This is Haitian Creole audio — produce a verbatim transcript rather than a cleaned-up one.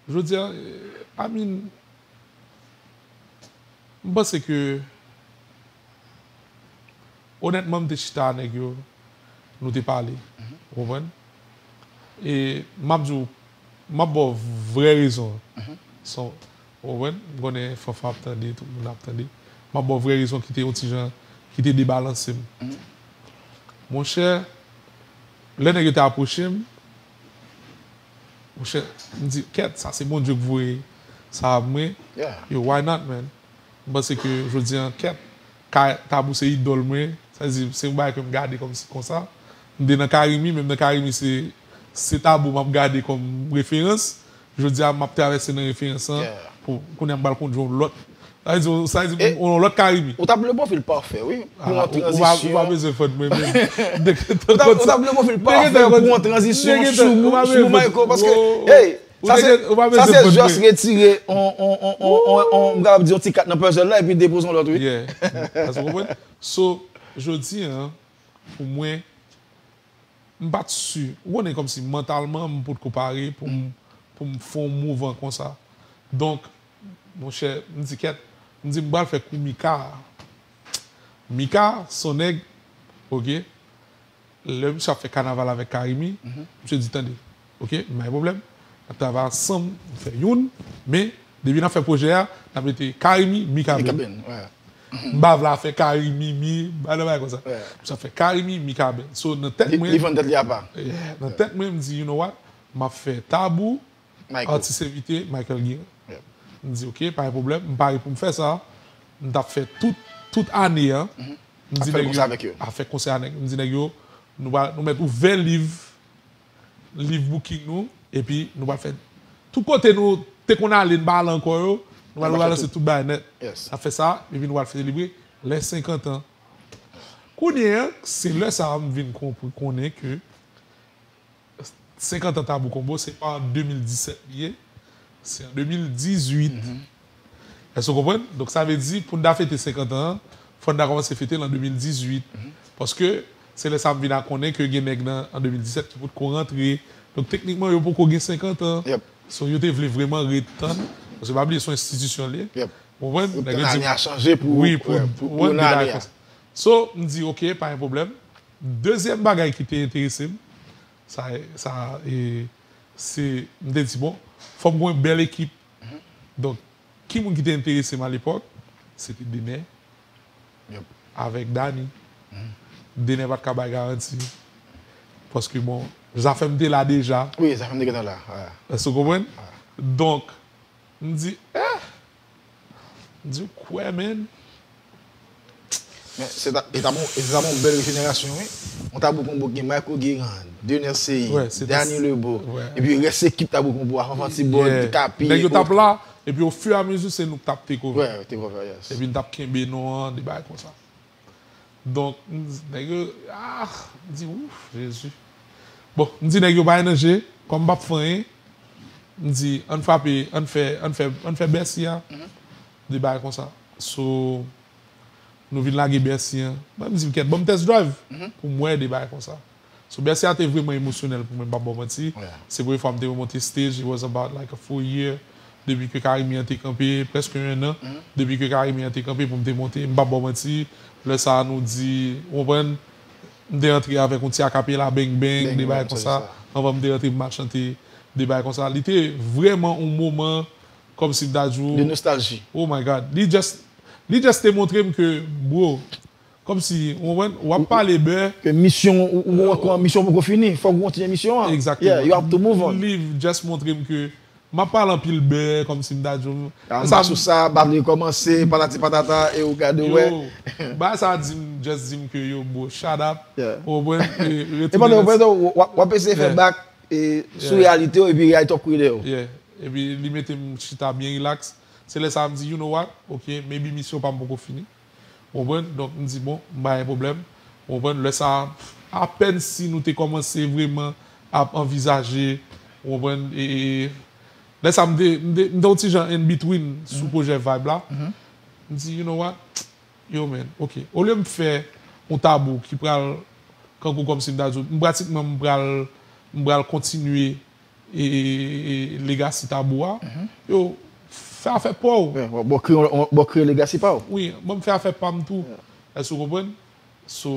Jodi a, I mean, m panse ke, onètman, m te chita a nèg yo, nou te pale. Ou konprann? E m ap di w, m ap ba w vrè rezon an. San, ou konprann? M konnen Fanfan ap tande, tout moun ap tande. M ap ba w vrè rezon ki te yon ti jan, ki te debalanse m. Monchè, lè nèg yo te apwoche m, monchè, m di, kèt, sa se Bondye k voye sa a pou mwen. Yo, why not, man? M panse ke jodi a, kèt, Tabou se idòl mwen. Sa di, se yon bagay ke m gade kòmsi konsa. M te nan Carimi, menm nan Carimi, se, se Tabou m ap gade kòm referans. Jodi a, m ap travèse nan referans lan pou kounye a m pral konn yon lòt. Sa vle di, sa vle di, yon lòt Carimi. Ou t ap le pwofil pafè, wi, pou yon tranzisyon. Ou pa bezwen fòt mwen menm. Ou t ap le pwofil pafè pou yon tranzisyon sou, sou Michael, paske, hey, sa se, sa se just retire on, on, on, on, on, on, m kapab di yon ti kat nan puzzle la epi depoze yon lòt, wi. Yeah. Èske w konprann? So, jodi a, pou mwen, m pa t si. Ou konnen kòmsi mantalman, m potko pare pou m, pou m fè yon mouvman konsa. Donk, monchè, m di kèt, m di m pral fè kou Mika a. Mika, se yon nèg, oke, lè misye ap fè kanaval avèk Carimi, misye di, tande, oke, m pa gen pwoblèm, n ap travay ansanm, m fè youn, men, depi n ap fè pwojè a, n ap mete Carimi, Mika Band. M pa vle afè Carimi, mi, bagay nan bagay konsa. Misye ap fè Carimi, Mika Band. So, nan tèt mwen, li vann tèt li apa. Yeah, nan tèt mwen, m di, you know what, m ap fè Tabou, atis envite, Michael Guérin. M di, oke, pa gen pwoblèm, m pare pou m fè sa. M t ap fè tout, tout ane a. M di nèg yo, ap fè konsè avèk yo. M di nèg yo, nou va, nou mèt ouvè liv, liv booking nou, epi nou va fè tout kote nou te konn ale, n pa ale ankò yo, nou va, nou va lanse tout bagay nèt. N ap fè sa, epi nou va selebre lè senkant an. Kounye a, se lè sa a m vin konpri, konnen ke senkant an Tabou Combo, se pa an de mil disèt li ye, se an de mil dizuit. Èske w konprann? Donk, sa vle di, pou n ta fete senkant an, fò n ta kòmanse fete l an de mil dizuit. Paske, se lè sa a m vin a konnen ke gen nèg nan, an de mil disèt ki potko rantre. Donk, teknikman, yo poko gen senkant an. So, yo te vle vrèman ret tann. Paske, pa bliye, se yon enstitisyon li ye. Ou konprann? Nèg yo di, ane a chanje pou, wi, pou, pou, pou yon ane a. So, m di, oke, pa gen pwoblèm. Dezyèm bagay ki te enterese m, sa, sa, e, se, m te di, bon, fò m gen yon bèl ekip. Donk, ki moun ki te enterese m alepòk? Se te Dener avèk Dany. Dener pa t ka bay garanti. Paske, bon, zafè m te la deja. Wi, zafè m te gentan la. Èske w konprann? Donk, m di, eh! M di, ou kwè, man? Men se ta, e ta bon, e se ta bon bèl rejenerasyon, wi. On Tabou Combo gen Michael Guérin, Dener Ceïd, Dany Lebeau, epi rès ekip Tabou Combo a, Fanfan Ti Bòd, Kapi, nèg yo t ap la, epi au fur et à mesure, se nou k t ap take over. Take over, yes. Epi n t ap kenbe non an, de bagay konsa. Donk, m di, nèg yo, ah, m di, ouf, Jezi. Bon, m di, nèg yo pa gen danje, kòm m p ap fè anyen, m di, ann frape, ann fè, ann fè, ann fè Bèsi a, de bagay konsa. So, nou vin lage Bèsi an. Mwen, m di, kèt, ban m test drive pou m wè de bagay konsa. So, Bèsi a te vrèman emosyonèl pou mwen, m p ap ba w manti. Se premye fwa m te remonte stage, it was about, like, a full year depi ke Carimi an te kanpe, prèske en an, depi ke Carimi an te kanpe pou m te monte, m p ap ba w manti. Lè sa a, nou di, ou konprann, m te antre avèk yon ti akapela, bang bang, de bagay konsa. Anvan m te antre, m al chante, de bagay konsa. Li te vrèman yon moman, kòmsi m ta di w, de nostalji. Oh my God. Li just, li just te montre m ke, bro, kòmsi, ou konprann, w ap pale bè. Ke misyon, ou, ou ankò an misyon poko fini. Fòk ou kontinye misyon an. Exactement. Yeah, you have to move on. Li just montre m ke m ap pale anpil bè, kòmsi m ta di w. Sa sou sa, m ap rekòmanse, patati patata, e ou gade, wè. Yo, bagay sa di m, just di m ke, yo, bro, shut up. Yeah. Ou konprann? E, e pandan, pandan w, w ap eseye fè back, e, sou reyalite w, epi reyalite w ap kouye dèyè w. Yeah. Epi li mete m chita byen relax. Se lè sa a m di, you know what? Ok, maybe misyon pa m poko fini. Ou konprann? Donk, m di, bon, m pa gen pwoblèm. Ou konprann? Lè sa a, apèn si nou te kòmanse vrèman ap anvizaje, ou konprann? E, e, lè sa a, m te, m te, m te yon ti jan in between sou pwojè Vibe la. M di, you know what? Yo, man, ok. Olye m fè yon Tabou ki pral, kankou kòmsi m ta di w, m pratikman m pral, m pral kontinye e, e, e, legacy Tabou a, yo, fè afè pa w. Yeah, bon, bon, kreye, bon, bon, kreye legacy pa w. Wi, bon, m fè afè pa m tou. Èske w konprann? So,